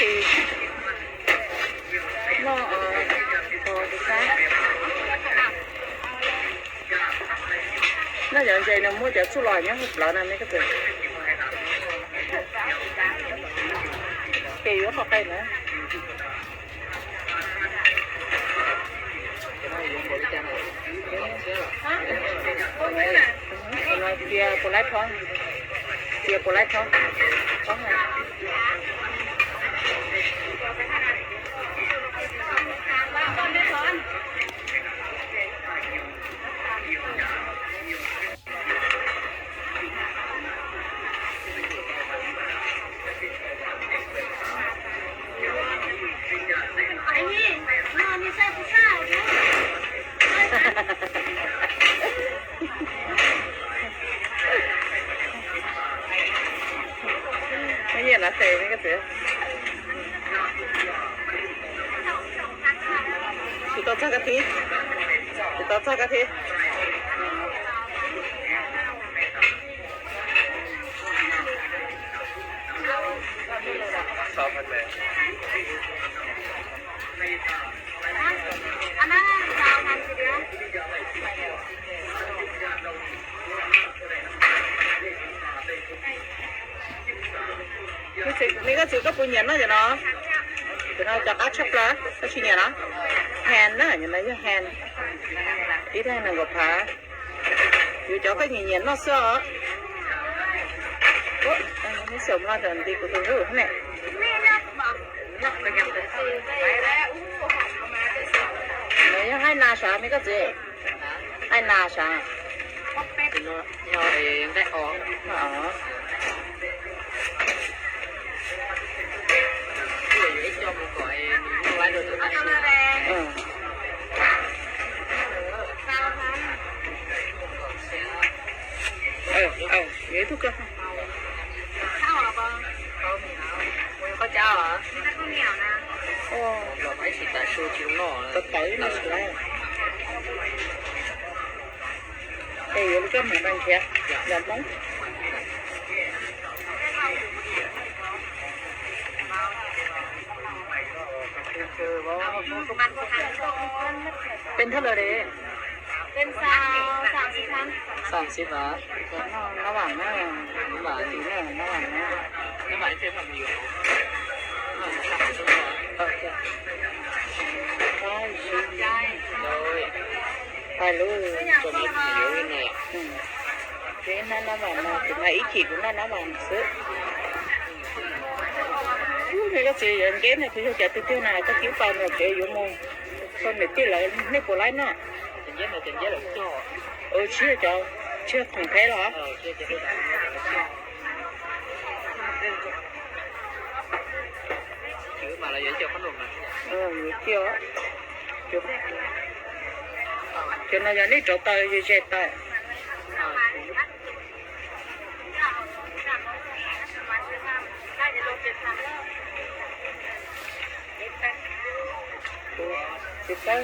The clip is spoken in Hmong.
Noj, noj cov ntses nws muab cov txuj los nyob hauv plawv no ne koj txiv. Ces yuav qhov qe na. Cia puas laib thob, cia puas laib thob. Muaj nyiaj no tes ne koj txiv. Tsis tau txog koj thiab, tsis tau txog koj thiab. Me koj txiv, koj puas nyiam noj cov no? Cov no cov qab tshaj plaws, koj tsis nyiam los? Hen na, cov no yog hen. Ib leeg nees nkaum phav. Yuav cov koj nyiam nyiam noj xwb os. Neb xyaum mlo cov nti kuv tus ntsuj ne. Nws yog haib nas sav me koj txiv? Haib nas sav? Yuav ib tug koj. Tawv tawv no tsis laib. Es yuav li koj mus nrog nrhiav los Hmoob. Peb thawj lawm li. Peb xav xav xav. Nab vam na, nab vam na, nab vam na. Hais lub, ces nab nab vam no, kuv mas ib chim kuv noj nab vam xwb. Ub, koj txiv, yog nceb no kuv yog cov tiag tiag na, koj txiv pab no ces yuav mus. Koj niam tij lawv nej puas laib noj? Tsis yog cov, tsis yog khoom phem los? Yuav ciaj, cov no yog nej rauv taws, ze taws. Tsis tau.